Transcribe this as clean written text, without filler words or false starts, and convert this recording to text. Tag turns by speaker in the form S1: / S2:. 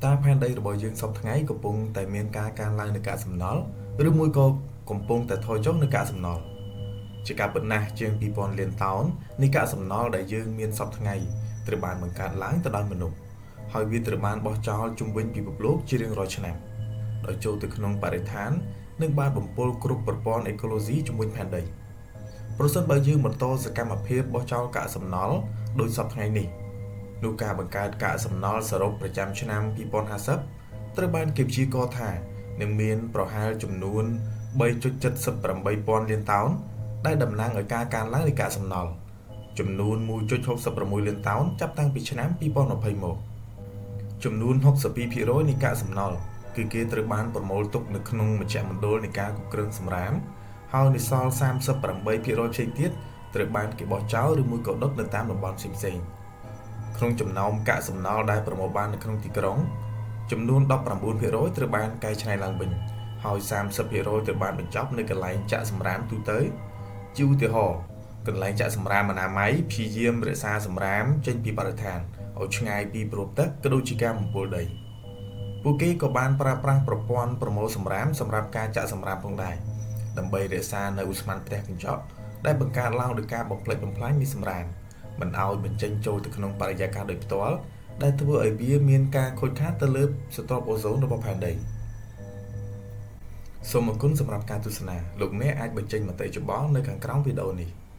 S1: តើផែនដីរបស់យើងសព្វថ្ងៃកំពុងតែមានការកើនឡើងនៃកាកសំណល់ឬមួយក៏កំពុងតែថយចុះនៃកាកសំណល់ជាការពិតណាស់ជាង2000លានតោននៃកាកសំណល់ដែលយើងមានសព្វថ្ងៃត្រូវបានបង្កើតឡើងទៅដោយមនុស្សហើយវាត្រូវបានបោះចោលជុំវិញពិភពលោកជារៀងរាល់ឆ្នាំដោយចូលទៅក្នុងបរិស្ថាននិងបានបំពុលគ្រប់ប្រព័ន្ធអេកូឡូស៊ីជុំវិញផែនដីប្រសិនបើយើងបន្តសកម្មភាពបោះចោលកាកសំណល់ដោយសព្វថ្ងៃនេះនោះការបង្កើតកាកសំណល់សរុបប្រចាំឆ្នាំ2050ត្រូវបានគេព្យាករណ៍ថានឹងមានប្រហែលចំនួន3.78ពាន់លានតោនដែលតំណាងឲ្យការកើនឡើងនៃកាកសំណល់ចំនួន1.66លានតោនចាប់តាំងពីឆ្នាំ2020មកចំនួន62%នៃកាកសំណល់គឺគេត្រូវបានប្រមូលទុកនៅក្នុងមជ្ឈមណ្ឌលនៃការគ្រប់គ្រងសំរាមហើយនៅសល់38%ផ្សេងទៀតត្រូវបានគេបោះចោលឬមួយក៏ដុតនៅតាមតំបន់ផ្សេងៗក្នុងចំណោមកាកសំណល់ដែលប្រមូលបាននៅក្នុងទីក្រុងចំនួន19%ត្រូវបានកែច្នៃឡើងវិញហើយ30%ត្រូវបានបញ្ចប់នៅកន្លែងចាក់សំរាមទូទៅជាឧទាហរណ៍កន្លែងចាក់សំរាមអនាម័យព្យាយាមរក្សាសំរាមចេញពីបរិស្ថានឲ្យឆ្ងាយពីប្រភពទឹកក៏ដូចជាការបំពុលដីពួកគេក៏បានប្រើប្រាស់ប្រព័ន្ធប្រមូលសំរាមសម្រាប់ការចាក់សំរាមផងដែរដើម្បីរក្សានៅឧស្ម័នផ្ទះកញ្ចក់ដែលបង្កើតឡើងដោយការបំផ្លិចបំផ្លាញនៃសំរាមមិនឲ្យបញ្ចេញចូលទៅក្នុងបរិយាកាសដោយផ្ទាល់ដែលធ្វើឲ្យវាមានការខូចខាតទៅលើស្រទាប់អូហ្សូនរបស់ផែនដីសូមអរគុណសម្រាប់ការទស្សនាលោកអ្នកអាចបញ្ចេញមតិយោបល់នៅខាងក្រោមវីដេអូនេះ។